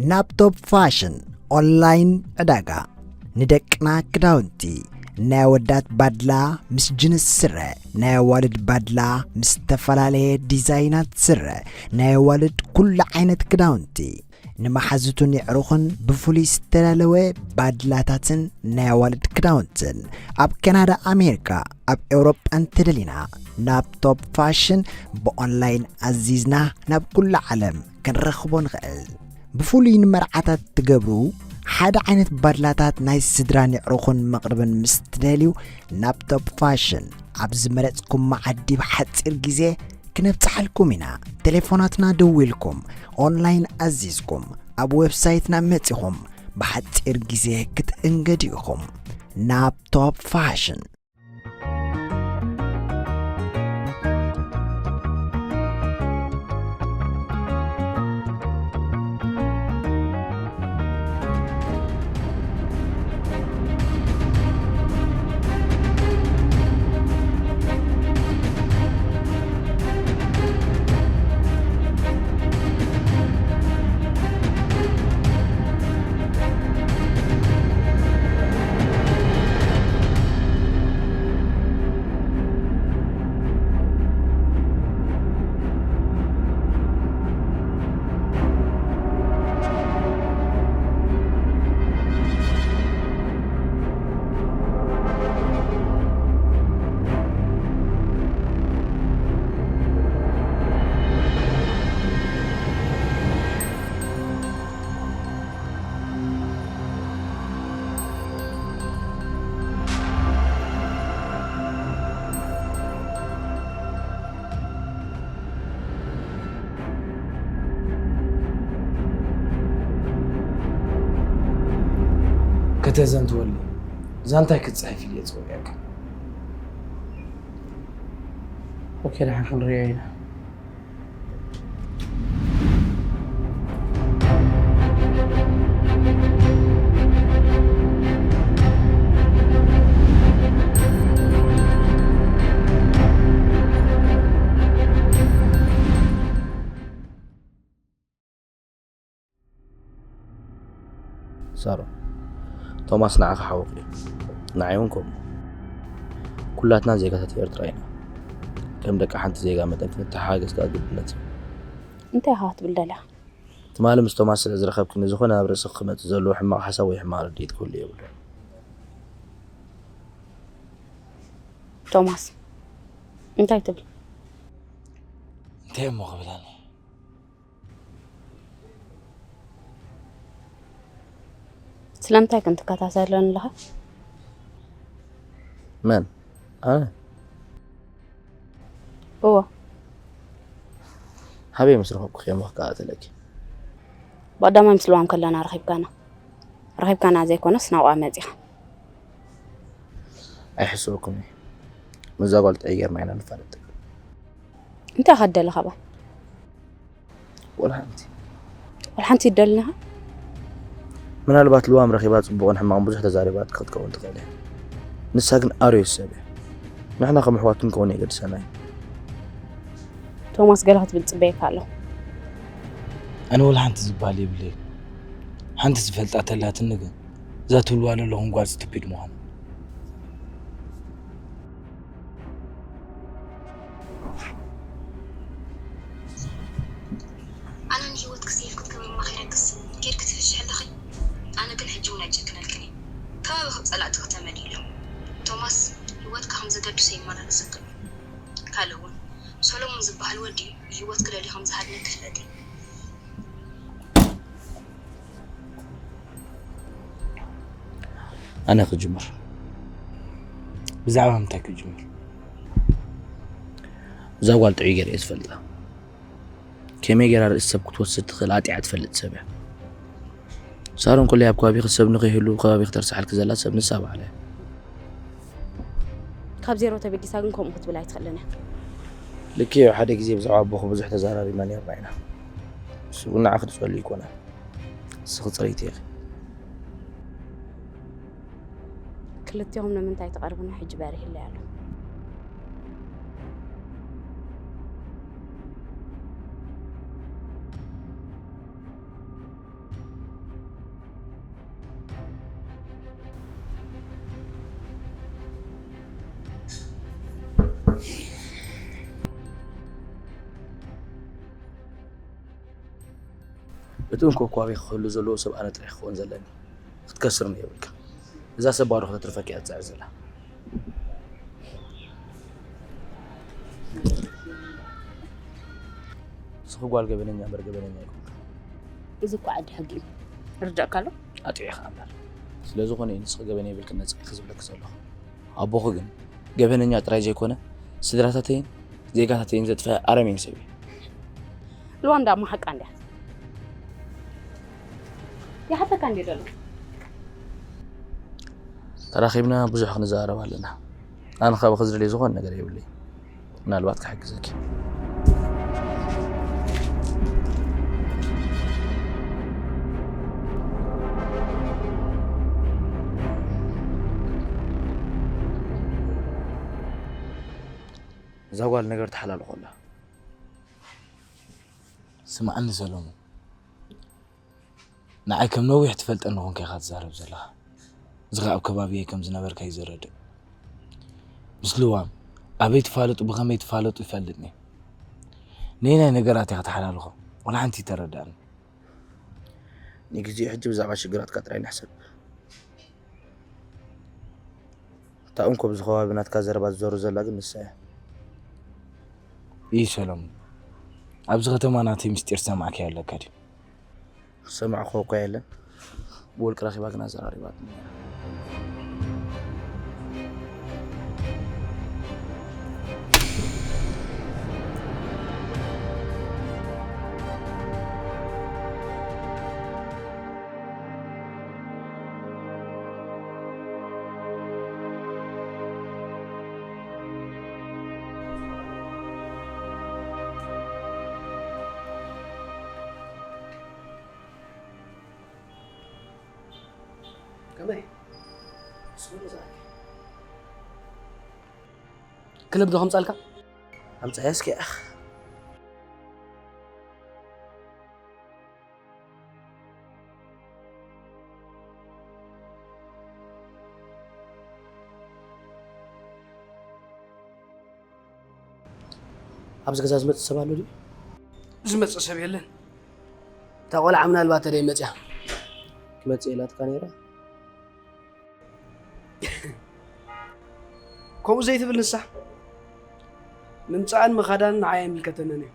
ናብ ቶፕ ፋሽን ኦንላይን ዕዳጋ፣ ንደቅና ክዳውንቲ፣ ናይ ኣወዳት ባድላ ምስ ጅንስ ስረ፣ ናይ ኣዋልድ ባድላ ምስ ዝተፈላለየ ዲዛይናት ስረ፣ ናይ ኣዋልድ ኩሉ ዓይነት ክዳውንቲ፣ ንመሓዙትን የዕሩኽን ብፍሉይ ዝተዳለወ ባድላታትን ናይ ኣዋልድ ክዳውንትን፣ ኣብ ካናዳ፣ ኣሜሪካ፣ ኣብ ኤውሮጳ እንተደሊና፣ ናብ ቶፕ ፋሽን ብኦንላይን ኣዚዝና ናብ ኩሉ ዓለም ክንረኽቦ ንኽእል። ብፍሉይ ንመርዓታት ትገብሩ ሓደ ዓይነት ባድላታት ናይ ስድራን የዕሩኽን መቕርብን ምስ ትደልዩ፣ ናብ ቶፕ ፋሽን ኣብ ዝመረጽኩም መዓዲ ብሓጺር ግዜ ክነብጽሓልኩም ኢና። ቴሌፎናትና ደዊልኩም፣ ኦንላይን ኣዚዝኩም፣ ኣብ ዌብሳይትና መጺኹም ብሓጺር ግዜ ክትእንገዱ ኢኹም። ናብ ቶፕ ፋሽን። ከተዘንትወለይ እዛ እንታይ ክትጽሕፍ ኢለ ጽውዕካ? ኦኬ፣ ደሓን ክንሪኦ ኢና። ሳሮን፣ ቶማስ ንዓኻ ሓውኺ እዩ። ንዓይ እውን ከምኡ። ኩላትና ዜጋታት ኤርትራ ኢና። ከም ደቂ ሓንቲ ዜጋ መጠን ክንተሓጋገዝ ከኣ ግድነት እዩ። እንታይ ኢኻ ክትብል ደሊኻ? ትማሊ ምስ ቶማስ ስለ ዝረኸብክኒ፣ ዝኾነ ኣብ ርእስኺ ክመጽእ ዘለዎ ሕማቕ ሓሳብ ወይ ሕማቕ ርድኢት ክህሉ የብሉን። ቶማስ፣ እንታይ ትብል? እንታይ እሞ ክብል ኣነ? ስለምንታይ ግን ትከታተለኒ ኣለኻ? መን? ኣነ? እወ። ሃበይ ምስ ረኸብኩኺ እየ እሞ ክከታተለኪ። ብቐዳማይ ምስ ልዋም ከለና ረኺብካና። ረኺብካና ዘይኮነስ ናብኣ መጺኻ። ኣይሕስበኩምን እየ። ምስዛ ጓል ጥዑይ ጌርና ኢና ንፋለጥ። እንታይ ኢኻ ትደሊ ካብኣ? ወላ ሓንቲ። ወላ ሓንቲ ትደልኒ ኢኻ? ምናልባት ልዋም ረኺባ ጽቡቕን ሕማቕን ብዙሕ ተዛሪባትኪ ክትከውን ትኽእል እያ። ንሳ ግን ኣርዮስ ሰብ እያ። ንሕና ከም ኣሕዋት ክንከውን የገድሰና እዩ። ቶማስ፣ ገለ ክትብል ጽበየካ ኣለኹ። ኣነ ወላ ሓንቲ ዝበሃል የብለይን። ሓንቲ ዝፈልጣ ተላትኒ ግን እዛ ትብልዋ ዘለኹም ጓል ስቱፒድ ምዃና። ኣነ ንህይወትኪ ሴፍ ክትገብሪ መኺረክስ ኬድኪ ትፍሽሒ ኣለኺ። ኣነ ግን ሕጂ እውን ኣይጨክነልክን እየ። ከባቢኺ ብጸላእትኺ ተመሊኡ ኣሎ። ቶማስ፣ ህይወትካ ከም ዘገድሶ ይመላለሰካ ኣሎ። ካልእ እውን፣ ሰሎሞን ዝበሃል ወዲ ንህይወትኪ ደልዩ ከም ዝሃድነኪ ፍለጢ። ኣነ ክጅምር። ብዛዕባ ምንታይ ክጅምር? እዛ ጓል ጥዑይ ገይረ እየ ዝፈልጣ። ከመይ ገይራ ርእሲ ሰብ ክትወስድ ትኽእል ኣጢዓ ትፈልጥ ሰብ እያ። ሳሮን፣ ኩለይ ኣብ ከባቢኺ ሰብ ንኸይህሉ ከባቢኺ ተርሳሓልኪ ዘላ ሰብ ንሳ ባዕላ እያ። ካብ ዜሮ ተበጊሳ ግን ከምኡ ክትብል ኣይትኽእልን እያ። ልክዕ እዩ፣ ሓደ ግዜ ብዛዕባ ኣቦኺ ብዙሕ ተዛራሪብና ነይርና ኢና። ንሱ ግን ንዓኺ ዝጸሉ ኣይኮነን። ንስኺ ጽርይቲ ኢኺ። ክልቲኦም ንምንታይ ትቐርብና ሕጂ በሪህለይ ኣሎ። እቲ እንኮኳቤ ክህሉ ዘለዎ ሰብ ኣነ ጥራይ ክኸውን ዘለኒ። ክትከስርኒ የብልካ። እዛ ሰብ ባዶ ከተትርፈካ እያ ትጽዕር ዘላ። ንስኺ ጓል ገበነኛ እምበር ገበነኛ ኣይኮንካ። እዚ እኮ ዓዲ ሕጊ እዩ። ርዳእካ ኣሎ? ኣጥዒኻ እምበር። ስለ ዝኾነ እዩ ንስኺ ገበን የብልክን ነጻ ኢኺ ዝብለኪ ዘለኹ። ኣቦኺ ግን ገበነኛ ጥራይ ዘይኮነ፣ ስድራታተይን ዜጋታተይን ዘጥፈአ ኣረሜን ሰብ እዩ። ሉዋንዳ እሞ ሓቃ እንድያ። ይሓተካ እንድየ ዘሎ። ተራኺብና ብዙሕ ክንዘራረብ ኣለና። ኣነ ካባኺ ዝደልዮ ዝኾነ ነገር የብለይ። ምናልባት ክሕግዘኪ። እዛ ጓል ነገር ተሓላልኾ ኣላ። ስምዓኒ ሰሎሞን፣ ንዓይ ከም ነዊሕ ትፈልጠኒ ኮንካ ኢኻ ትዛረብ ዘለኻ። እዚ ኸኣ ኣብ ከባቢየይ ከም ዝነበርካ እዩ ዘረድእ። ምስ ልዋም ኣበይ ትፋለጡ፣ ብኸመይ ትፋለጡ ይፈልጥኒ። ነየናይ ነገራት ኢኻ ተሓላልኾ? ዋላ ሓንቲ ይተረዳእኒ። ንግዜኡ ሕጂ ብዛዕባ ሽግራትካ ጥራይ ንሕሰብ። እታ እንኮ ኣብዚ ከባቢ ናትካ ዘረባ ትዘሩ ዘላ ግን ንሳ እያ። ይህ ሰሎሞን፣ ኣብዚ ከተማ ናተይ ምስጢር ዝሰማዕካዮ ኣለካ ድዩ? ዝሰማዕኩዎ እኳ የለን። ብውልቂ ረኺባ ግን ኣዘራሪባትኒ እያ። ከመይ? ክለብ ዶ ከምጻልካ? ኣምጻያ እስኪ። ኣብዚ ገዛ ዝመጽእ ሰብ ኣሎ ድዩ? ዝመጽእ ሰብ የለን። እታ ቆልዓ ምናልባት ተደይ መጽያ። ክመጽእ ኢላትካ ነይራ። ከምኡ ዘይትብል ንሳ። ምምጻኣን ምኻዳን ንዓይ ኣይምልከተንን እዩ።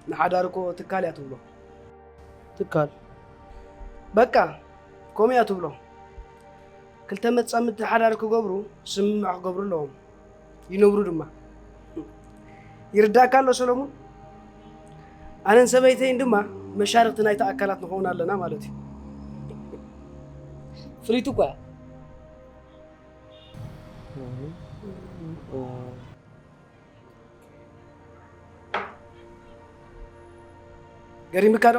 ንሓዳር እኮ ትካል እያ ትብሎ። ትካል? በቃ፣ ከምኡ እያ ትብሎ። ክልተ መጻምድቲ ሓዳር ክገብሩ ስምምዕ ክገብሩ ኣለዎም። ይነብሩ ድማ። ይርዳእካ ኣሎ ሰሎሙን? ኣነን ሰበይተይን ድማ መሻርኽቲ ናይቲ ኣካላት ንኸውን ኣለና ማለት እዩ። ፍሪቱ እኮ እያ። ገሪምካ ዶ?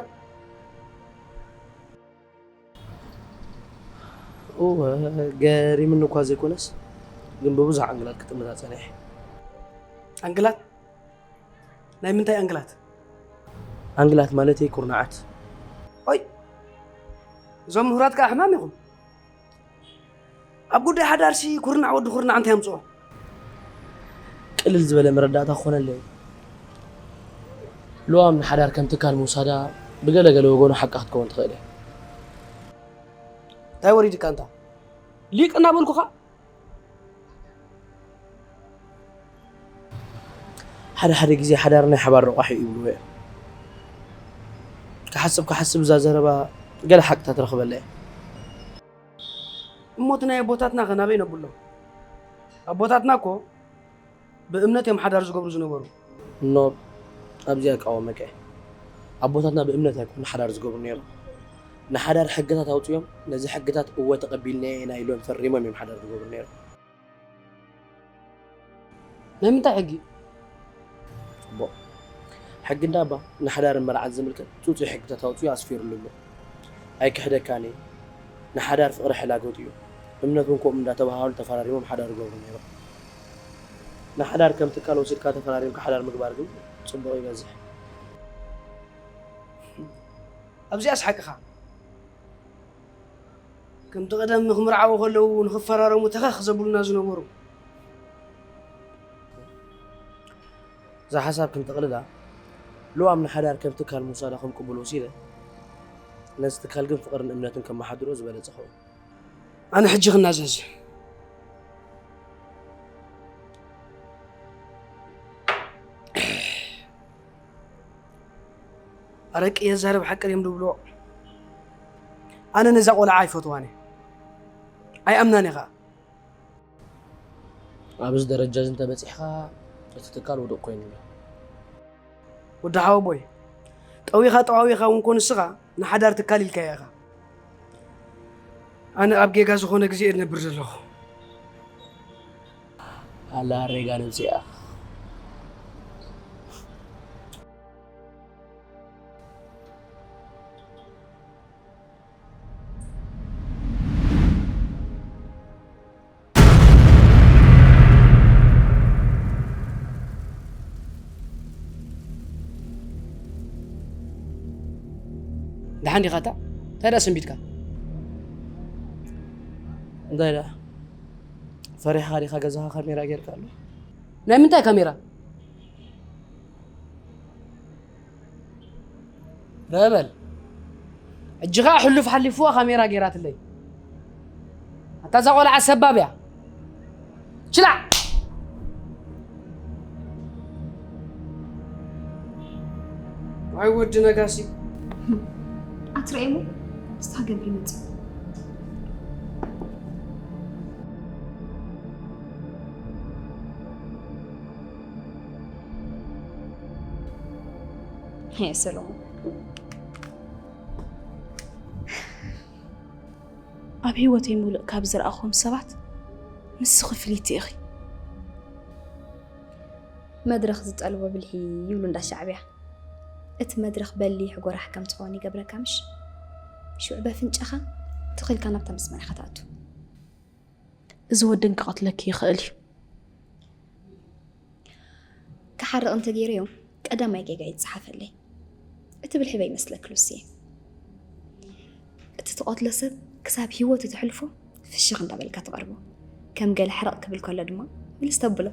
እወ፣ ገሪምኒ እኳ ዘይኮነስ፣ ግን ብብዙሕ ኣንግላት ክጥምታ ጸኒሐ። ኣንግላት? ናይ ምንታይ ኣንግላት? ኣንግላት ማለተይ ኩርናዓት። ኦይ! እዞም ምሁራት ከኣ ሕማም ኢኹም። ኣብ ጉዳይ ሓዳርሲ ኩርናዕ ወዲ ኩርናዕ እንታይ ኣምጽኦ? ቅልል ዝበለ መረዳእታ ክኾነለይ። ልዋም ንሓዳር ከም ትካል ምውሳዳ ብገለ ገለ ወገኑ ሓቂ ክትከውን ትኽእል እያ። እንታይ ወሪድካ እንታ? ሊቅ እናበልኩኻ? ሓደ ሓደ ግዜ ሓዳር ናይ ሓባር ረቋሒ እዩ ይብልዎ እዮም። ክሓስብ ክሓስብ እዛ ዘረባ ገለ ሓቅታት ረኽበላ እየ። እሞ እቲ ናይ ኣቦታትና ኸ ናበይ ነብሎ? ኣቦታትና እኮ ብእምነት እዮም ሓዳር ዝገብሩ ዝነበሩ። ኖ፣ ኣብዚኣ እቃወመካ እየ። ኣቦታትና ብእምነት ኣይኮኑን ሓዳር ዝገብሩ ነይሮም። ንሓዳር ሕግታት ኣውፅዮም፣ ነዚ ሕግታት እወ ተቐቢልናዮ ኢና ኢሎም ፈሪሞም እዮም ሓዳር ዝገብሩ ነይሮም። ናይ ምንታይ ሕጊ? እቦ፣ ሕጊ እንዳባ ንሓዳርን መርዓን ዝምልከት ፅፁይ ሕግታት ኣውፅኡ ኣስፊሩሉ ኣሎ። ኣይክሕደካን እየ፣ ንሓዳር ፍቕሪ ሕላገቱ እዩ። እምነት እውን ከምኡ እንዳተባሃሃሉ ተፈራሪሞም ሓዳር ይገብሩ ነይሮም። ንሓዳር ከም ትካል ወሲድካ ተፈራሪምካ ሓዳር ምግባር ግን ፅቡቕ ይበዝሕ። ኣብዚኣስ ሓቅኻ። ከምቲ ቀደም ንኽምርዓዉ ከለዉ ንኽፈራረሙ ተኸኽ ዘብሉና ዝነበሩ። እዛ ሓሳብ ክንጥቕልላ፣ ልዋም ንሓዳር ከም ትካል ምውሳዳ ከም ቅቡል ወሲደ፣ ነዚ ትካል ግን ፍቕርን እምነትን ከመሓድሮ ዝበለጸ ኸውን። ኣነ ሕጂ ክናዘዝ። ኣረቂ የዛረብ ሓቂ ድዮም ዝብልዎ? ኣነ ነዛ ቆልዓ ኣይፈትዋን እየ። ኣይኣምናን እየ ኸኣ። ኣብዚ ደረጃ እዚ እንተበጺሕካ፣ እቲ ትካል ውዱቕ ኮይኑ ኣሎ። ወዲ ሓወቦይ፣ ጠዊኻ ጠዋዊኻ እውን ኮን ንስኻ ንሓዳር ትካል ኢልካያ ኢኻ። ኣነ ኣብ ጌጋ ዝኾነ ግዜ እየ ዝነብር ዘለኹ። ኣላ ሬጋ ነብሲኣ። ደሓን ዲኻ እታ? እንታይ ደኣ ሰንቢድካ? እንታይ ደኣ? ፈሪሕኻ ዲኻ ገዛኻ ካሜራ ጌርካ ኣሎ? ናይ ምንታይ ካሜራ? ረበል። ሕጂ ኸኣ ሕሉፍ ሓሊፍዋ ካሜራ ጌራትለይ። ኣታ እዛ ቆልዓ ሰባብ እያ። ችላዕ! ዋይ ወዲ ነጋሲ። ኣትርእየሞ? ስታገብ ይመጽእ። ሄ ሰሎሞን፣ ኣብ ህይወተይ ሙሉእ ካብ ዝረኣኹም ሰባት ንስኺ ፍልይቲ ኢኺ። መድረኽ ዝጠልቦ ብልሒ ይብሉ እንዳ ሻዕብያ። እቲ መድረኽ በሊሕ ጎራሕ ከም ትኸውን ይገብረካ ምሽ? ሽዑ በፍንጫኻ ትኺልካ ናብታ መስመር ኢኻ ትኣቱ። እዚ ወደን ክቐትለኪ ይኽእል እዩ። ክሓርቕ እንተገይረዮ ቀዳማይ ጌጋ ይጸሓፈለይ። እቲ ብልሒ በይመስለክ ሉሲ። እቲ ትቐትሎ ሰብ ክሳብ ህይወቱ ተሕልፎ ፍሽኽ እንዳበልካ ትቐርቦ። ከም ገለ ሕርቕ ክብል ከሎ ድማ ምልስ ተብሎ።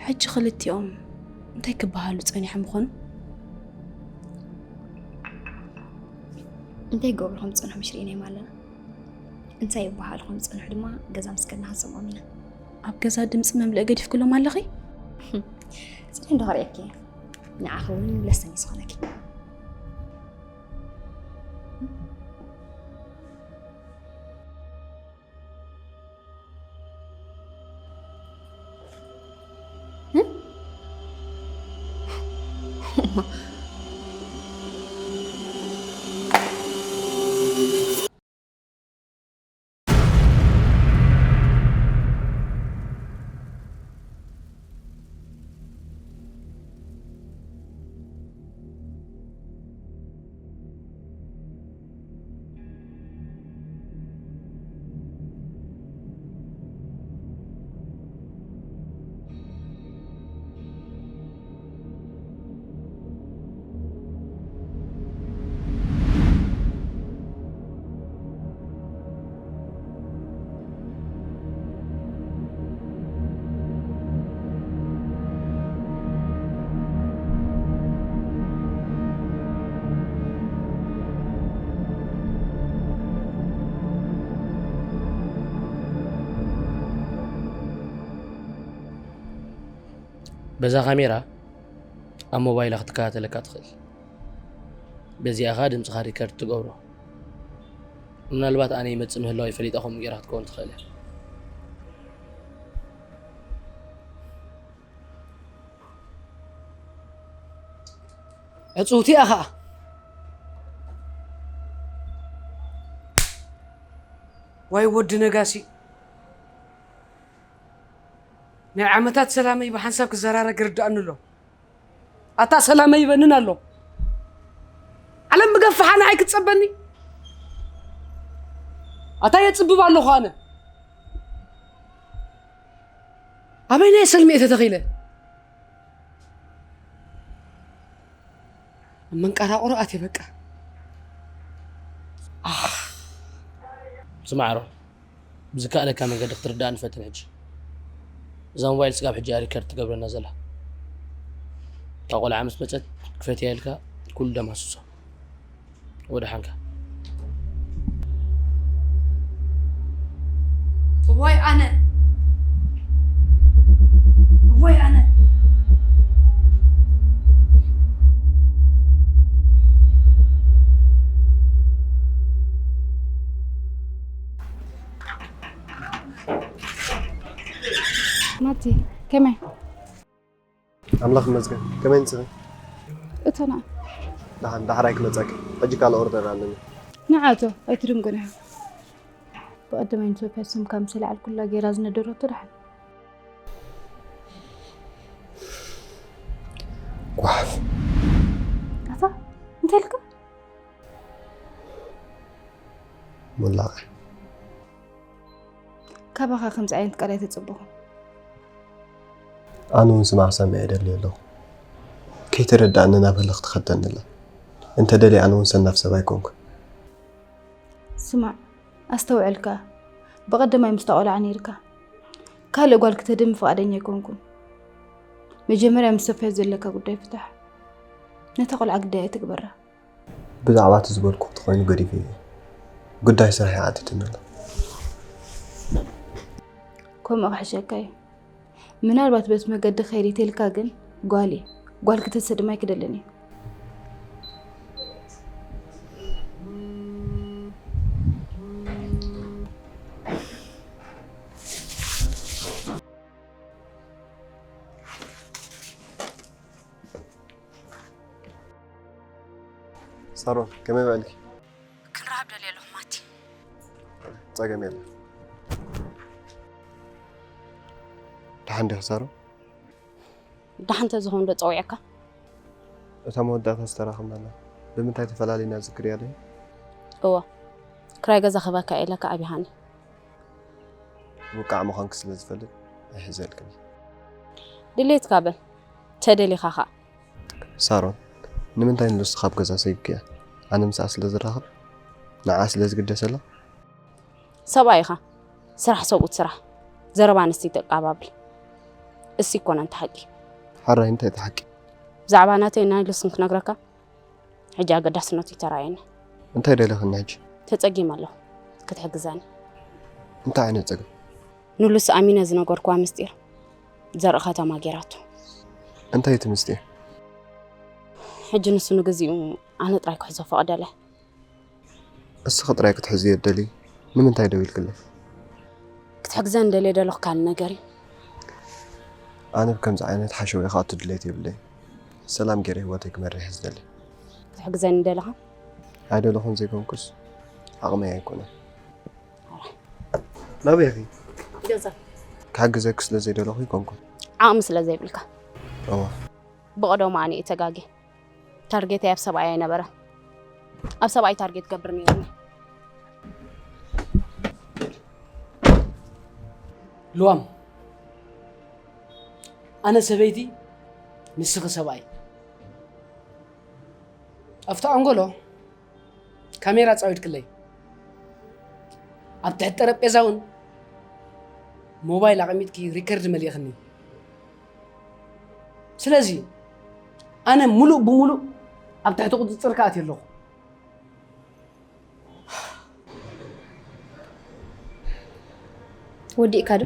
ሕጂ ክልቲኦም እንታይ ክበሃሉ ጸኒሖም ይኾኑ? እንታይ ይገብሩ ከም ዝጸንሑ ምሽ ርኢናዮም ኣለና። እንታይ ይበሃሉ ከም ዝጸንሑ ድማ ገዛ ምስ ከድና ክንሰምዖም ኢና። ኣብ ገዛ ድምጺ መምልኢ ገዲፍክሎም ኣለኺ? ጽንሒ እንዶ ክርእየኪ እየ። ንዓኺ እውን ለሰን እዩ ዝኾነኪ። በዛ ካሜራ ኣብ ሞባይላ ክትከታተለካ ትኽእል። በዚኣ ኸኣ ድምጽኻ ሪከርድ ትገብሮ። ምናልባት ኣነ ይመጽእ ምህላወይ ፈሊጣ ከምኡ ጌራ ክትከውን ትኽእል እያ። ዕጽውቲ እያ ኸኣ። ዋይ ወዲ ነጋሲ። ናይ ዓመታት ሰላመይ ብሓንሳብ ክዘራረግ ይርድኣኒ ኣሎ። ኣታ ሰላመይ ይበንን ኣሎ። ዓለም ብገፍሓ ንዓይ ክትጸበኒ? ኣታ የጽብብ ኣለኹ ኣነ። ኣበይ ናይ ሰልሚ እየ ተተኺለ? ኣብ መንቀራቕሮ ኣትየ በቃ። ኣኽ። ስማዕ ሮን፣ ብዝከኣለካ መንገዲ ክትርድኣኒ ፈትን ሕጂ። እዛ ሞባይል ስጋብ ሕጂ እያ ሪከርድ ትገብረና ዘላ። እታ ቆልዓ ምስ መጸት ክፈትያ ኢልካ ኩሉ ደማስሶ። ወደ ሓንካ። እዋይ ኣነ፣ እዋይ ኣነ። ናቲ፣ ከመይ? ኣምላኽ ይመስገን። ከመይ ንስኺ? እተና ደሓን፣ ዳሕራይ ክመጸኪ። ሕጂ ካልእ ኦርደር ኣለኒ። ንዓቶ ኣይትድንጉን ኢኻ። ብቐደማይ ንሶፊያ ስምካ ምስ ኣልዓልኩላ ጌራ ዝነደረቶ ደሓን። ጓሓፍ። ኣታ እንታይ ኢልካ? ሙላቐ። ካባኻ ከምዚ ዓይነት ቃል ኣይተጸበኹን። ኣነ እውን ስማዕ ሰሚዐ ደልየ ኣለኹ። ከይተረዳእኒ ናብ ህልኽ ትኸተኒ ኣላ። እንተ ደልየ ኣነ እውን ሰናፍ ሰብ ኣይኮንኩን። ስማዕ፣ ኣስተውዕልካ። ብቐደማይ ምስታ ቆልዓ ነይርካ። ካልእ ጓል ክተድም ፍቓደኛ ኣይኮንኩን። መጀመርያ ምስ ሶፍያ ዘለካ ጉዳይ ፍታሕ። ነታ ቆልዓ ግዳይ ኣይትግበራ። ብዛዕባ እቲ ዝበልኩ እንተኾይኑ ገዲፈ እየ። ጉዳይ ስራሕ ይዓትትኒ ኣሎ። ከምኡ ክሕሸካ እዩ። ምናልባት በቲ መገዲ ከይደ ተልካ ግን ጓል እየ። ጓል ክተሰድም ኣይክደልን እየ። ሳሮን ከመይ ውዕልኪ? ክንረሃብ ደልየ ኣለኹ ማቲ። ጸገም የለን። ደሓን ዲኺ ሳሮን? ደሓን ተዝኸውን ዶ ጸዊዐካ? እታ መወዳእታ ዝተራኸብናላ ብምንታይ ተፈላሊና ዝክርያ ዶ? እወ፣ ክራይ ገዛ ክህበካ ኢለካ ኣብይሃኒ። ውቃዕ ምዃንኪ ስለ ዝፈልጥ ኣይሕዘልክን። ድሌትካ በል፣ ተደሊኻ ኸኣ። ሳሮን፣ ንምንታይ ንሉሲ ካብ ገዛ ሰይብክያ? ኣነ ምስኣ ስለ ዝራኸብ ንዓ ስለ ዝግደሰላ? ሰብኣይ ኢኻ፣ ስራሕ ሰብኡት ስራሕ። ዘረባ ኣንስተይቲ ኣቃባብል። እሲ ይኮነ እንተ ሓቂ። ሓራይ እንታይ እቲ ሓቂ? ብዛዕባ ናተይ ናይ ሉስን ክነግረካ ሕጂ ኣገዳስነቱ ይተራየኒ። እንታይ ደለኽኒ ሕጂ? ተጸጊም ኣለኹ ክትሕግዘኒ። እንታይ ዓይነት ጸገም? ንሉሲ ኣሚነ ዝነገርኩዋ ምስጢር ዘርኢ ከተማ ጌራቶ። እንታይ እቲ ምስጢር? ሕጂ ንሱ ንግዚኡ ኣነ ጥራይ ክሕዞ ፈቐደለ። እስኺ ጥራይ ክትሕዝዮ እደሊ። ንምንታይ ደው ኢልክለይ? ክትሕግዘኒ ደልየ ደለኹ ካልእ ነገር እዩ። ኣነ ብከምዚ ዓይነት ሓሸውየ ክኣቱ ድሌት የብለይን። ሰላም ገይረ ህይወተይ ክመርሕ ዝደሊ። ክትሕግዘኒ ደለኻ? ኣይደለኹን ዘይኮንኩስ ዓቕመይ ኣይኮነን። ናበይ ኢኺ? ገዛ። ክሕግዘኪ ስለ ዘይደለኹ ኣይኮንኩን። ዓቕሚ ስለ ዘይብልካ። እወ። ብቐደሙ ኣነ እየ ተጋግየ። ታርጌተይ ኣብ ሰብኣይ ኣይነበረን። ኣብ ሰብኣይ ታርጌት ገብር ነይሩኒ። ልዋም፣ ኣነ ሰበይቲ፣ ንስኺ ሰብኣይ። ኣብቲ ኣንጎሎ ካሜራ ጻዊድክለይ። ኣብ ትሕቲ ጠረጴዛ እውን ሞባይል ኣቐሚጥኪ ሪከርድ መሊእኽኒ። ስለዚ ኣነ ሙሉእ ብሙሉእ ኣብ ትሕቲ ቁጽጽርካ ኣትየ ኣለኹ። ወዲእካ ዶ?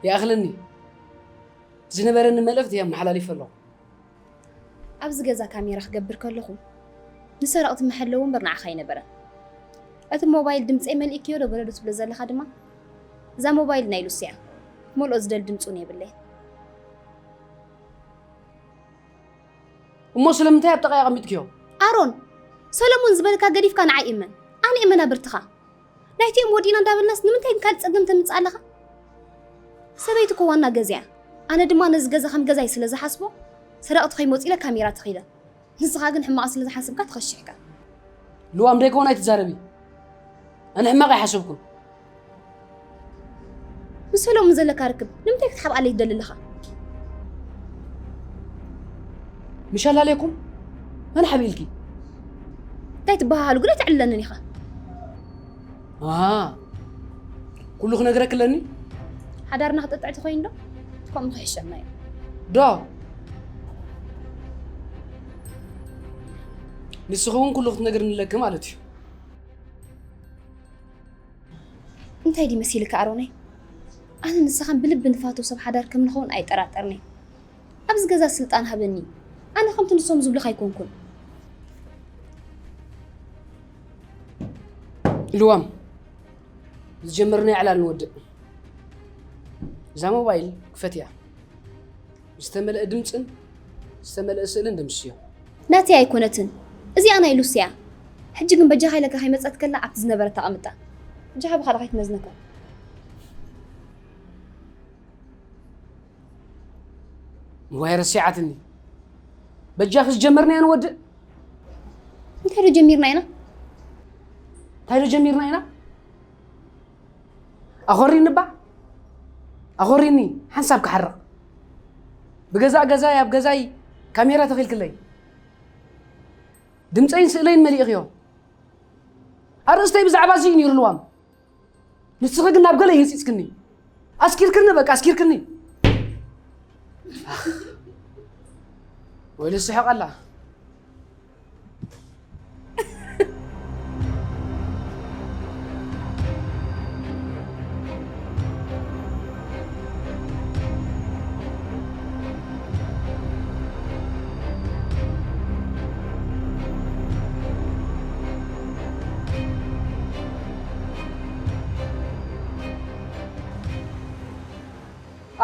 ይኣኽለኒ። ዝነበረኒ መልእኽቲ የመሓላሊፈ ኣለኹ። ኣብዚ ገዛ ካሜራ ክገብር ከለኹ ንሰረቕቲ መሐለዊ እምበር ንዓኻ ኣይነበረን። እቲ ሞባይል ድምፀይ መሊእክዮ ዶ በረዶ ትብሎ ዘለኻ ድማ እዛ ሞባይል ናይ ሉሲ እያ። ክመልኦ ዝደሊ ድምፂ እውን የብለይን። እሞ ስለምንታይ ኣብ ጥቓይ ኣቐሚጥክዮ? ኣሮን፣ ሰለሙን ዝበለካ ገዲፍካ ንዓይ እመን። ኣነ እየ መናብርትኻ። ናይቲኦም ወዲእና እንዳበልናስ ንምንታይ ካልእ ጸገም ተምጽእ ኣለኻ? ሰበይቲ እኮ ዋና ገዛ እያ። ኣነ ድማ ነዚ ገዛ ከም ገዛይ ስለ ዝሓስቦ ሰረቕቲ ከይመጹ ኢለ ካሜራ ተኺለ። ንስኻ ግን ሕማቕ ስለ ዝሓሰብካ ተኸሺሕካ። ልዋም ደይኮን ኣይትዛረቢ። ኣነ ሕማቕ ኣይሓሰብኩን። ምስ ሰለሙን ዘለካ ርክብ ንምንታይ ክትሓብኣለይ ትደሊ ኣለኻ? ምሽ ኣላለየኩም? መን ሓቢእልኪ? እንታይ ትበሃሃሉ ግን ኣይተዕልለንን ኢኻ። ኣሃ፣ ኩሉ ክነግረኪ ኣለኒ? ሓዳርና ክጥጥዕ ተኾይኑ ዶ? ከምኡ ክሕሸና እዩ። ዶ ንስኺ እውን ኩሉ ክትነግርኒ ኣለኪ ማለት እዩ። እንታይ ድዩ መሲልካ ኣሮነይ? ኣነ ንስኻን ብልቢ ንፋቶ ሰብ ሓዳር ከም ንኸውን ኣይጠራጠርኒ። ኣብዚ ገዛ ስልጣን ሃበኒ። ኣነ ከምቲ ንሶም ዝብሉኻ ኣይኮንኩን። ልዋም ዝጀመርናዮ ዕላል ንወድእ። እዛ ሞባይል ክፈትያ። ዝተመልአ ድምፅን ዝተመልአ ስእልን ደምስዮ። ናተይ ኣይኮነትን፣ እዚኣ ናይ ሉሲ እያ። ሕጂ ግን በጃኻ ኢለካ ከይመፀት ከላ ኣብቲ ዝነበረት ተቐምጣ። በጃኻ ብኻልእ ከይትመዝነካ። ዋይ ረሲዓትኒ። በጃኺ ዝጀመርናዮ ንወድእ። እንታይ ዶ ጀሚርና ኢና? እንታይ ዶ ጀሚርና ኢና? ኣኾሪኒ እባ ኣኾሪኒ። ሓንሳብ ክሓርቕ ብገዛእ ገዛይ ኣብ ገዛይ ካሜራ ተኺልክለይ ድምፀይን ስእለይን መሊእኽዮ። ኣርእስተይ ብዛዕባ እዚ እዩ ነይሩ ልዋም። ንስኺ ግን ናብ ገለ ይህፂፅክኒ። ኣስኪርክኒ በቃ ኣስኪርክኒ። ወይለ ስሕቕ ኣላ።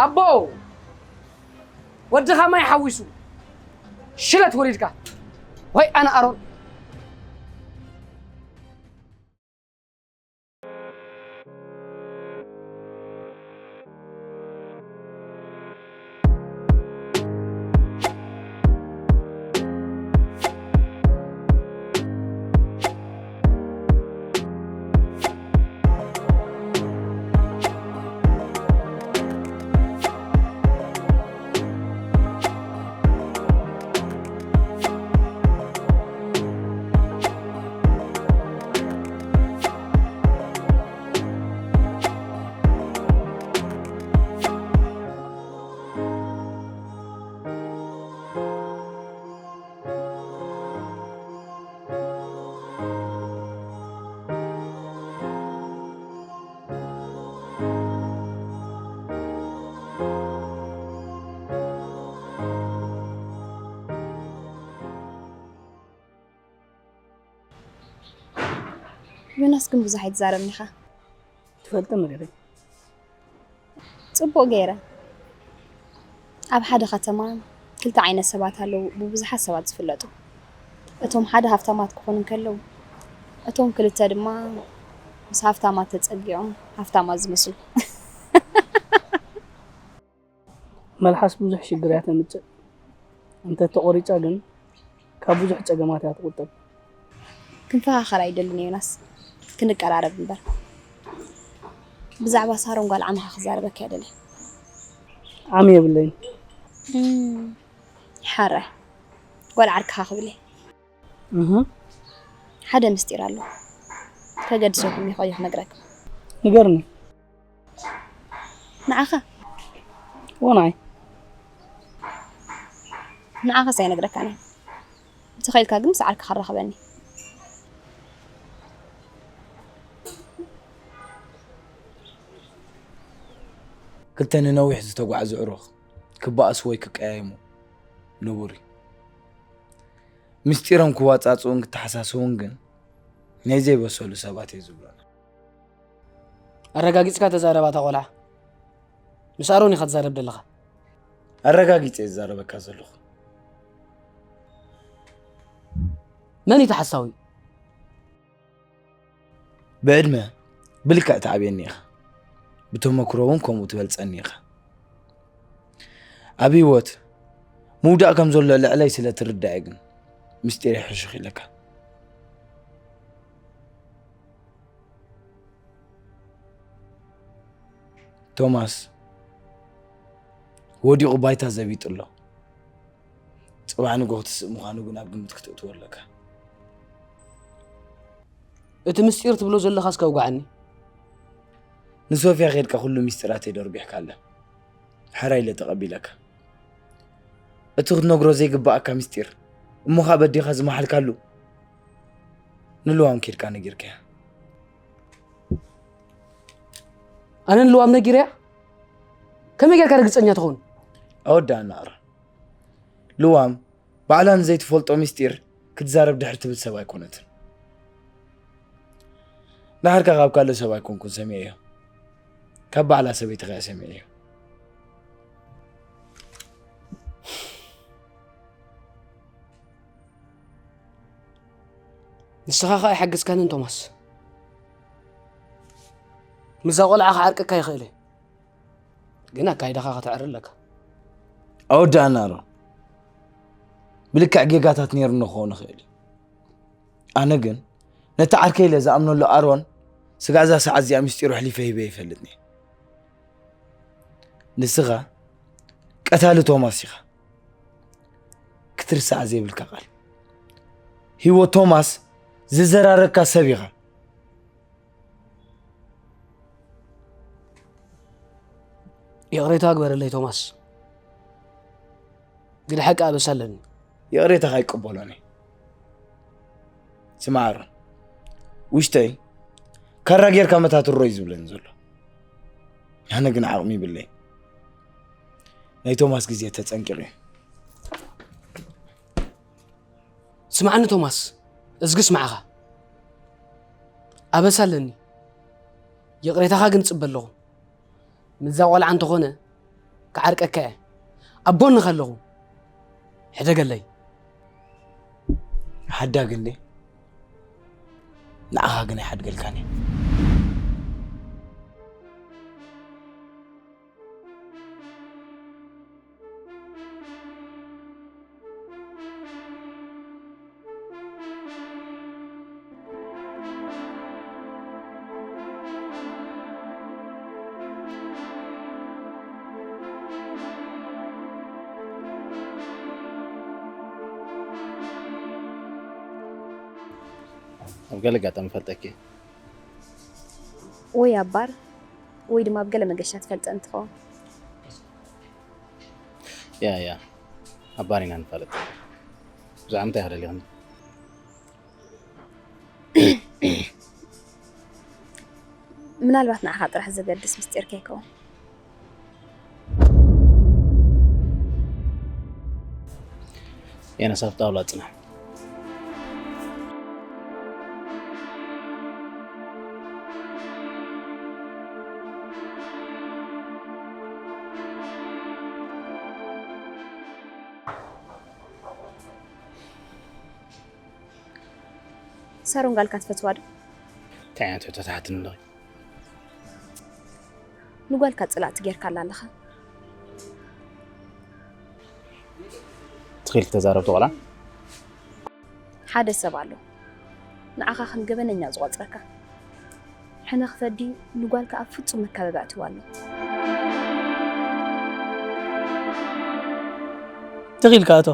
ኣቦ ወድኻ ማይ ሓዊሱ ሽለት ወሪድካ ወይ ኣነ ኣሮን። ዮናስ ግን ብዙሕ ኣይትዛረብን ኢኻ። ትፈልጥኒ ዲኺ? ጽቡቕ ገይረ። ኣብ ሓደ ከተማ ክልተ ዓይነት ሰባት ኣለዉ ብብዙሓት ሰባት ዝፍለጡ። እቶም ሓደ ሃፍታማት ክኾኑ እንከለዉ እቶም ክልተ ድማ ምስ ሃፍታማት ተጸጊዖም ሃፍታማት ዝመስሉ። መልሓስ ብዙሕ ሽግር እያ ተምፅእ። እንተተቖሪፃ ግን ካብ ብዙሕ ፀገማት እያ ትቑጠብ። ክንፈኻኸር ኣይደልን ዮናስ፣ ክንቀራረብ እምበር። ብዛዕባ ሳሮን ጓል ዓምኻ ክዛረበካ እየ ደልየ። ዓሚ የብለይን። ሓራይ ጓል ዓርክኻ ክብል እየ። እህ ሓደ ምስጢር ኣሎ። ከገድሰኩም ይኸዩ ክነግረካ። ንገርኒ። ንዓኻ ወናይ ንዓኻስ ኣይነግረካን እየ። እንተኸኢልካ ግን ምስ ዓርክኻ ኣራኽበኒ። ክልተ ንነዊሕ ዝተጓዕዙ ዕሩኽ ክበኣሱ ወይ ክቀያየሙ ንቡር እዩ። ምስጢሮም ክዋጻጽኡን ክተሓሳስቡን ግን ናይ ዘይበሰሉ ሰባት እየ ዝብሎና። ኣረጋጊጽካ ተዛረብ ኣታ ቆልዓ። ምስ ኣሮን ኢኻ ትዛረብ ዘለኻ። ኣረጋጊጸ እየ ዝዛረበካ ዘለኹ። መን እዩ እቲ ሓሳዊ? ብዕድመ ብልክዕ ትዓብየኒ ኢኻ። ብተመክሮ እውን ከምኡ ትበልጸኒ ኢኻ። ኣብ ህይወት ምውዳቕ ከም ዘሎ ልዕለይ ስለ ትርዳእ ግን ምስጢረይ ሕሹኽ ኢለካ። ቶማስ ወዲቑ ባይታ ዘቢጡ ኣሎ። ጽባሕ ንግሆ ክትስእ ምዃኑ ግን ኣብ ግምት ክተእትዎ ኣለካ። እቲ ምስጢር ትብሎ ዘለኻ እስከ ኣውግዓኒ። ንሶፍያ ኬድካ ኩሉ ምስጢራተይ ደርጒሕካለ። ሕራይ ኢለ ተቐቢለካ። እቲ ክትነግሮ ዘይግባኣካ ምስጢር እሞ ኸኣ በዲኻ ዝመሓልካሉ ንልዋም ኬድካ ነጊርካያ። ኣነ ንልዋም ነጊረያ? ከመይ ጌርካ ርግጸኛ ትኸውን? ኣወዳእና ኣሮን። ልዋም ባዕላ ንዘይትፈልጦ ምስጢር ክትዛረብ ድሕር ትብል ሰብ ኣይኮነትን። ድሓርካ ካብ ካልእ ሰብ ኣይኮንኩን ሰሚዐዮ፣ ካብ ባዕላ ሰበይትኻ እየ ሰሚዐዮ። ንስኻ ኸኣ ኣይሓገዝካንን ቶማስ። ምስዛ ቆልዓ ክዓርቀካ ይኽእል እየ፣ ግን ኣካይዳኻ ከተዕሪ ኣለካ። ኣወዳእና ኣሮን። ብልክዕ ጌጋታት ነይሩኒ ክኸውን ይኽእል እዩ። ኣነ ግን ነቲ ዓርከይ ኢለ ዝኣምነሉ ኣሮን ስጋዕ እዛ ሰዓት እዚኣ ምስጢሩ ኣሕሊፈ ሂበ ይፈልጥኒ። ንስኻ ቀታሊ ቶማስ ኢኻ። ክትርሳዕ ዘይብልካ ቃል። ህይወት ቶማስ ዝዘራረግካ ሰብ ኢኻ። ይቕሬታ ግበረለይ ቶማስ። ግን ሓቂ ኣበሳ ኣለኒ። ይቕሬታኻ ኣይቅበሎን እየ። ስማዕ ኣሮን፣ ውሽጠይ ካራ ጌርካ መታትሮ እዩ ዝብለኒ ዘሎ። ኣነ ግን ዓቕሚ ይብለይ። ናይ ቶማስ ግዜ ተጸንቂቑ እዩ። ስምዓኒ ቶማስ፣ እዝጊ ስምዓኻ። ኣበሳ ኣለኒ። ይቕሬታኻ ግን እጽበ ኣለኹ። ምስዛ ቆልዓ እንተኾነ ክዓርቀካ እየ። ኣብ ጎንኻ ኣለኹ። ሕደገለይ። ሓዳግ እንዴ? ንዓኻ ግን ኣይሓድገልካን እየ። ኣብ ገለ ኣጋጣሚ ፈልጠኪ። ወይ ኣብ ባር ወይ ድማ ኣብ ገለ መገሻ ትፈልጠን ትኸውን። ያ፣ ያ። ኣብ ባር ኢና ንፋለጥ። ብዛዕባ ምንታይ ኢኻ ደሊኽኒ? ምናልባት ንዓኻ ጥራሕ ዘገድስ ምስጢር ከይከውን። የነስ ኣብ ጣውላ ጽናሕ። ሳሮን ጋልካ ትፈትዋ ዶ? እንታይ ዓይነት ሕቶ ትሓትኒ ኣለኺ? ንጓልካ ጽላእቲ ጌርካላ ኣለኻ። ትኺል ተዛረብቲ ቆልዓ። ሓደ ሰብ ኣሎ ንዓኻ ከም ገበነኛ ዝቖጽረካ። ሕነ ክፈዲ ንጓልካ ኣብ ፍጹም መካበቢ ኣእትዋ ኣሎ። ትኺልካ እቶ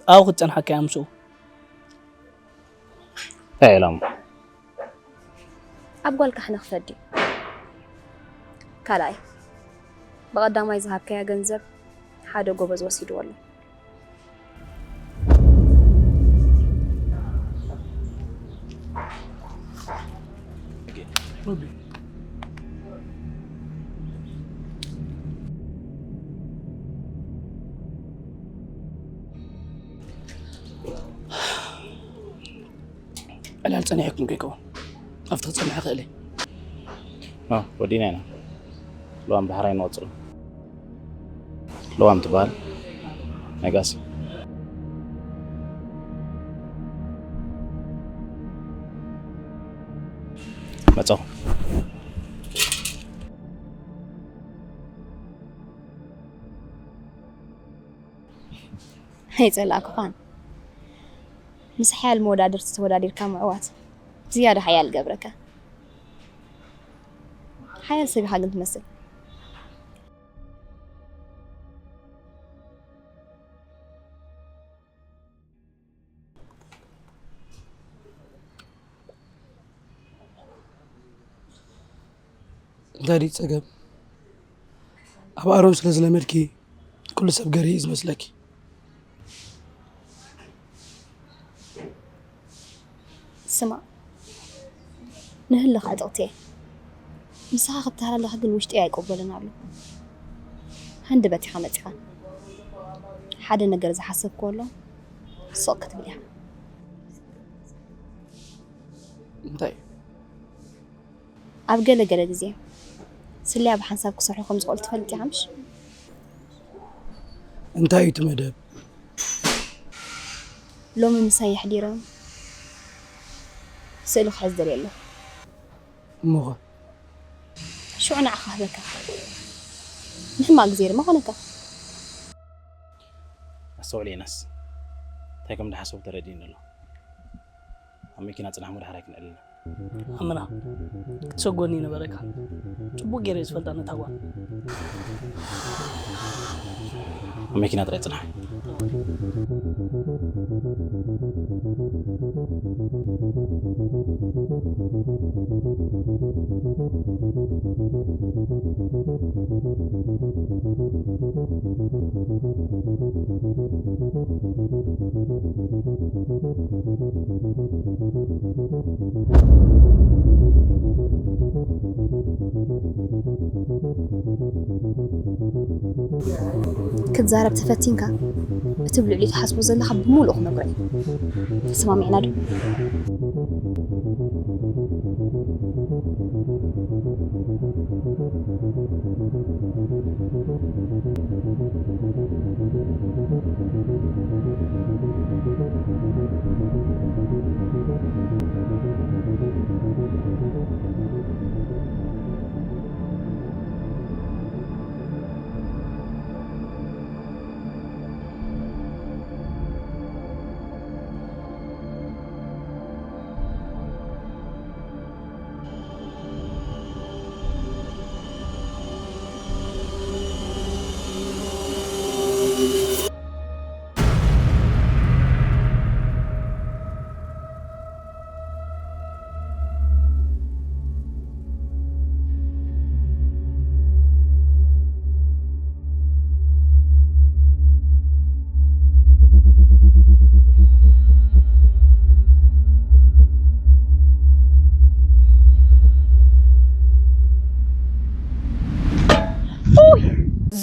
ኣብኡ ክትጸንሓካ እያ ምስኡ። እንታይ ኢሎም? ኣብ ጓልካ ሕነ ክፈዲ። ካልኣይ፣ ብቐዳማይ ዝሃብካያ ገንዘብ ሓደ ጎበዝ ወሲድዎ ኣሎ። ዕላል ጸኒሕኩም ከይከውን ኣብቲ ክጸንሕ ይኽእል እየ። ኖ፣ ወዲና ኢና። ልዋም ዳሕራይ ንቐጽሎ። ልዋም ትበሃል ነጋሲ። መጻኹ። ኣይጸላእኩኻን። ምስ ሓያል መወዳድርቲ ተወዳዲርካ ምዕዋት ዝያዳ ሓያል ገብረካ። ሓያል ሰብ ኢኻ ግን ትመስል። እንታይ ድዩ ጸገም? ኣብ ኣሮን ስለ ዝለመድኪ ኩሉ ሰብ ገርሂ እዩ ዝመስለኪ። ስማዕ፣ ንህልኽ ዕጥቕቲ እየ። ምሳኻ ክተሃላለኽ ግን ውሽጢ ኣይቅበልን ኣሎ። ሃንደበት ኢኻ መጺኻ። ሓደ ነገር ዝሓሰብክዎ ኣሎ፣ ስቕ ክትብል ኢኻ። እንታይ? ኣብ ገለ ገለ ግዜ ስለያ ብሓንሳብ ክሰርሑ ከም ዝኽእሉ ትፈልጥ ኢኻ ምሽ? እንታይ እዩ እቲ መደብ? ሎሚ ምሳይ የሕዲሮም ስእሊ ክሕዝ ደልየ ኣለኹ። እሞኸ? ሽዑ ንዓኻ ክህበካ። ንሕማቕ ግዜ ድማ ኮነካ። ኣስተውዕል ዮናስ፣ እንታይ ከም ዝሓሰቡ ተረዲእኒ ኣሎ። ኣብ መኪና ጽናሕ፣ እሞ ድሓር ኣይክንዕል ኢና። ኣመና ክትሰጎኒ ነበረካ። ጽቡቕ ገይረ ዝፈልጣ ነታ ጓል። ኣብ መኪና ጥራይ ጽናሕ። ክትዛረብ ተፈቲንካ፣ እቲ ብልዕሊኡ ትሓስቦ ዘለኻ ብምሉኡ ክነግሮ እየ። ተሰማሚዕና ዶ?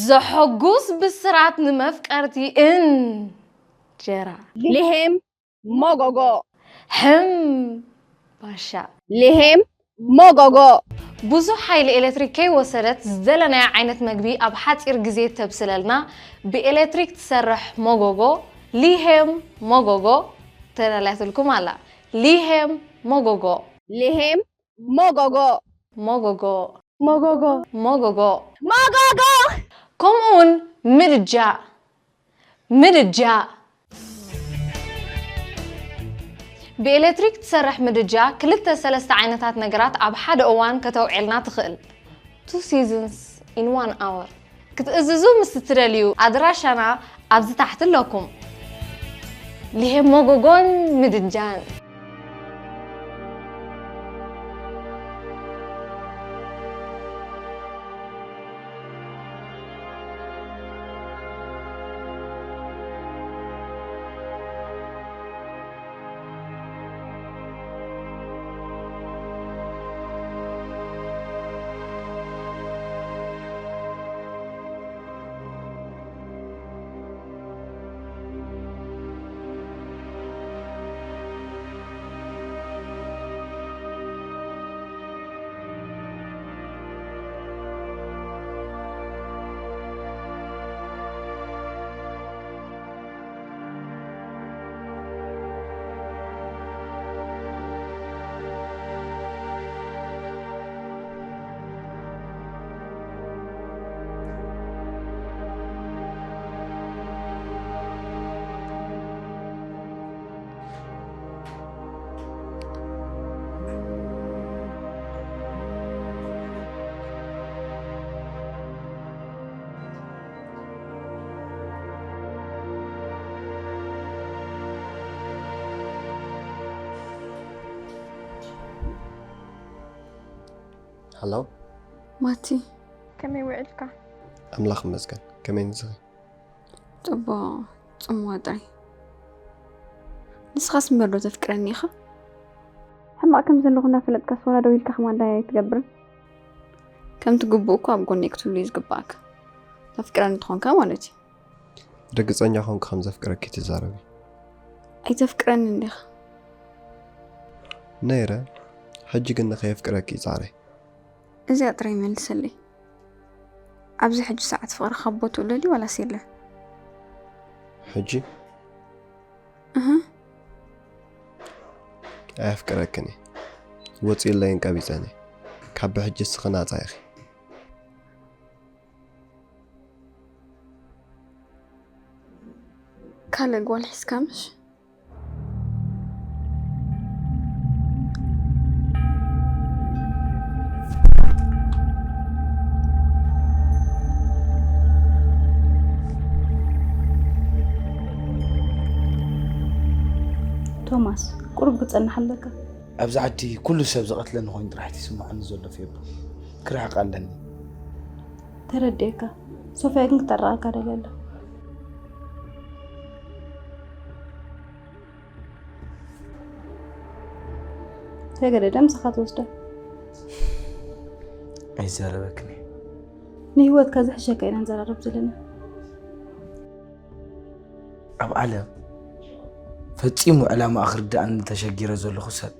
ዘሐጉስ ብስራት ንመፍቀርቲ እንጀራ። ሊሄም ሞጎጎ። ሕም ባሻ። ሊሄም ሞጎጎ። ብዙሕ ሓይሊ ኤሌክትሪክ ከይወሰደት ዝደለናዮ ዓይነት መግቢ ኣብ ሓፂር ግዜ ተብስለልና ብኤሌክትሪክ ትሰርሕ ሞጎጎ፣ ሊሄም ሞጎጎ ተዳልያትልኩም ኣላ። ሊሄም ሞጎጎ። ሊሄም ሞጎጎ። ሞጎጎ። ሞጎጎ። ሞጎጎ። ሞጎጎ። ከምኡ እውን ምድጃ። ምድጃ። ብኤሌክትሪክ ትሰርሕ ምድጃ ክልተ ሰለስተ ዓይነታት ነገራት ኣብ ሓደ እዋን ከተውዕልና ትኽእል። Two seasons in one hour። ክትእዝዙ ምስ እትደልዩ ኣድራሻና ኣብዚ ታሕቲ ኣለኩም። ሊሄም ሞጎጎን ምድጃን። ሃሎ ማቲ፣ ከመይ ውዕልካ? ኣምላኽ ይመስገን። ከመይ ንስኺ? ጽቡቕ፣ ጽምዋ ጥራይ። ንስኻስ እምበር ዶ ተፍቅረኒ ኢኻ? ሕማቕ ከም ዘለኹ እናፈለጥካስ ዋላ ደው ኢልካ ከማን እንታይ ኣይትገብርን? ከምቲ ግቡእ እኮ ኣብ ጎነይ ክትህሉ እዩ ዝግባኣካ። ተፍቅረኒ እንተኾንካ ማለት እዩ። ርግጸኛ ኮንኩ ከም ዘፍቅረኪ ትዛረቢ። ኣይተፍቅረንን ዲኻ? ነይረ፣ ሕጂ ግን ንኸየፍቅረኪ ይጻረ። እዚኣ ጥራይ መልሰለይ። ኣብዚ ሕጂ ሰዓት ፍቕሪ ካብ ቦትኡ ለልዩ ዋላስ የለን? ሕጂ? እህ። ኣየፍቅረክን እየ። ወጺእለይን ቀቢጸን እየ። ካብ ብሕጂ እስኺ ናጻ ኢኺ። ካልእ ጓል ሒዝካ ምሽ? ቶማስ፣ ቁሩብ ክጸንሕ ኣለካ። ኣብዚ ዓዲ ኩሉ ሰብ ዝቐትለኒ ኮይኑ ጥራሕ እቲ ይስምዓኒ ዘሎ ፌቡ። ክርሕቕ ኣለኒ። ተረዲኤካ። ሶፍያ ግን ክተራቕካ ደልያ ኣላ። ተገደደ ምሳኻ ትወስዳ። ኣይዛረበክን እየ። ንህይወትካ ዝሕሸካ ኢና ንዘራረብ ዘለና። ኣብ ዓለም ፈጺሙ ዕላማኣ ክርድኣኒ ተሸጊረ ዘለኹ ሰብ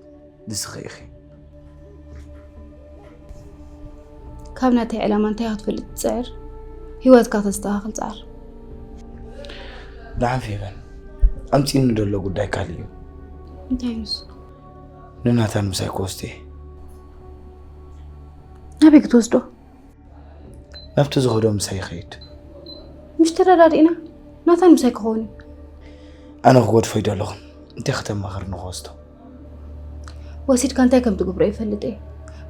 ንስኺ ኢኺ። ካብ ናተይ ዕላማ እንታይ ክትፈልጥ ትጽዕር? ህይወትካ ተስተኻኽል ጻዕር። ደሓን ፌበን፣ ኣምጺእኒ ዘሎ ጉዳይ ካልእ እዩ። እንታይ እዩ ንሱ? ንናታን ምሳይ ክወስዶ እየ። ናበይ ክትወስዶ? ናብቲ ዝኸዶ ምሳይ ይኸይድ። ምሽ ተረዳዲእና? ናታን ምሳይ ክኸውን እዩ። ኣነ ክገድፎ ይደለኹን። እንታይ ከተማኽርኒ ክወስዶ? ወሲድካ እንታይ ከም ትገብሮ ይፈልጥ እየ።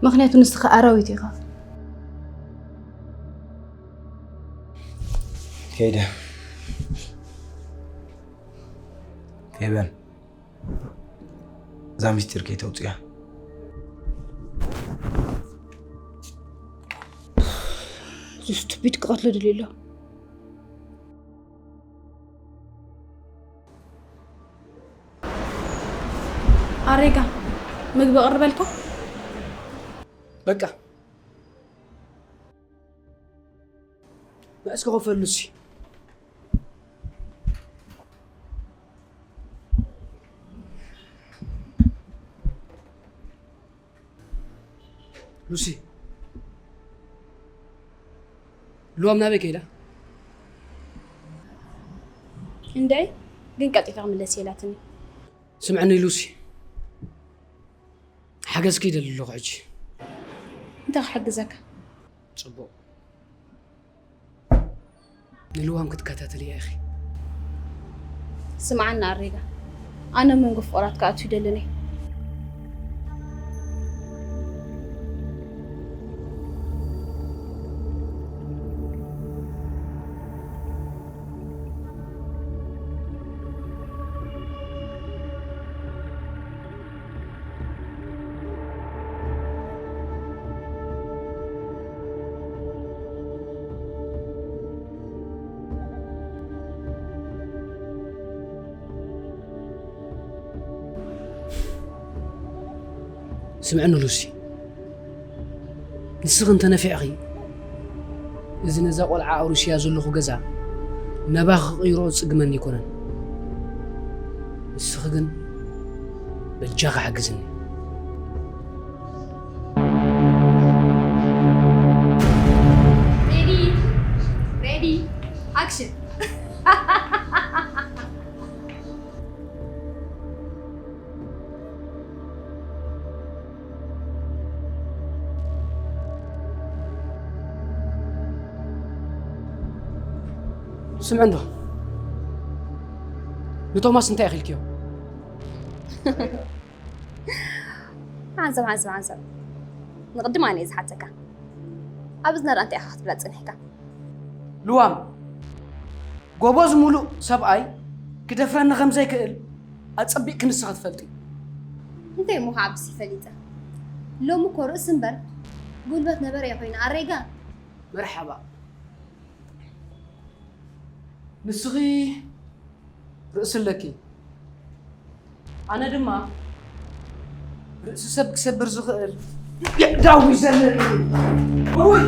ምኽንያቱ ንስኻ ኣራዊት ኢኻ። ከይደ። ፌበን፣ እዛ ሚስጢር ከይተውፅያ። እዚ ስቱፒድ ክቐትሎ ደልዩ ኣሎ። ኣሬጋ፣ ምግቢ ኣቕርበልካ? በቃ። መእስ ክኸፈሉ ሲ? ሉሲ፣ ልዋም ናበይ ከይዳ? እንድዒ፣ ግን ቀልጢፋ ክምለስ ኢላትኒ። ስምዕኒ ሉሲ፣ ሓገዝኪ ይደሊ ኣለኹ ሕጂ። እንታይ ክሕግዘካ? ጽቡቕ። ንልዋም ክትከታተልያ ኢኺ። ስምዓኒ ኣሬጋ፣ ኣነ ኣብ መንጎ ፍቑራት ክኣቱ ይደልን እየ። ስምዕኒ ሉሲ፣ ንስኺ እንተነፊዕኺ፣ እዚ ነዛ ቆልዓ ኣውሪሰያ ዘለኹ ገዛ ናባኺ ክቕይሮ ዝጽግመኒ ኣይኮነን። ንስኺ ግን በጃኺ ሓግዝኒ። ሬዲ፣ ሬዲ፣ ኣክሽን። ስምዒ እንዶ፣ ንቶማስ እንታይ ኢኺ ኢልክዮ? ሓንሳብ፣ ሓንሳብ፣ ሓንሳብ። ንቕድም ኣነ እየ ዝሓተካ። ኣብ እዝና ደኣ እንታይ ኢኻ ክትብላ ጸኒሕካ? ልዋም፣ ጎበዝ ሙሉእ ሰብኣይ ክደፍረኒ ከም ዘይክእል ኣጸቢቕኪ ንስኺ ትፈልጢ። እንታይ እሞ ከዓብስ ፈሊጠ? ሎሚ እኮ ርእሲ እምበር ጉልበት ነበረ እየ ኮይነ ኣሬጋ። መርሓባ። ንስኺ ርእሲ ኣለኪ። ኣነ ድማ ርእሲ ሰብ ክሰብር ዝኽእል የእዳው ይዘለል። እውይ!